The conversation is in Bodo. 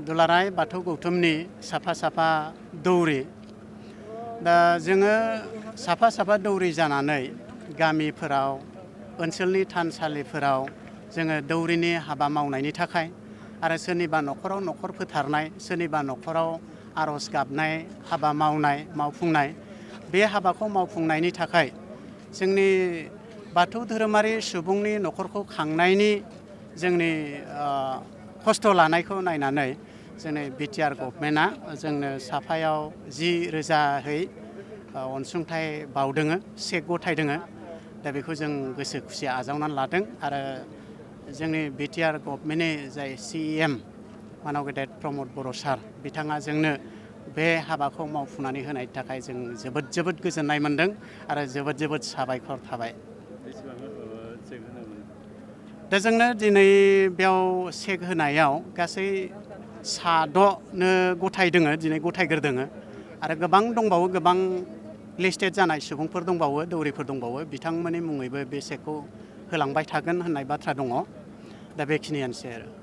दुलाराय बाथौ गौथुमनि साफा साफा दौरि दा जोङो साफा साफा दौरि जानानै गामिफोराव ओनसोलनि थानसालिफोराव जोङो दौरिनि हाबा मावनायनि थाखाय आरो सोरनिबा न'खराव न'खर फोथारनाय सोरनिबा न'खराव आर'ज गाबनाय हाबा मावफुंनाय बे हाबाखौ मावफुंनायनि थाखाय जोंनि बाथौ धोरोमारि सुबुंनि न'खरखौ खांनायनि जोंनि खस्थ' लानायखौ नायनानै जोंनि बिटिआर गभर्नमेन्टआ जोंनो साफायाव 10,000 अनसुंथाइ बावदोङो चेक गथायदोङो दा बेखौ जों गोसो खुसि आजावनानै लादों आरो जोंनि बिटिआर गभर्नमेन्टनि जाय CEM मानाव गेदेर प्रमद बर' सार बिथाङा जोंनो बे हाबाखौ मावफुंनानै होनायनि थाखाय जों जोबोद गोजोननाय मोन्दों आरो जोबोद साबायखर थाबाय। दा जोंनो दिनै बेयाव चेक होनायाव गासै 6नो गथायदोङो दिनै गथायग्रोदोङो आरो गोबां दंबावो गोबां लिस्टेड जानाय सुबुंफोर दंबावो दौरिफोर दंबावो बिथांमोननि मुङैबो बे चेकखौ होलांबाय थागोन होननाय बाथ्रा दङ दा बेखिनियानोसै आरो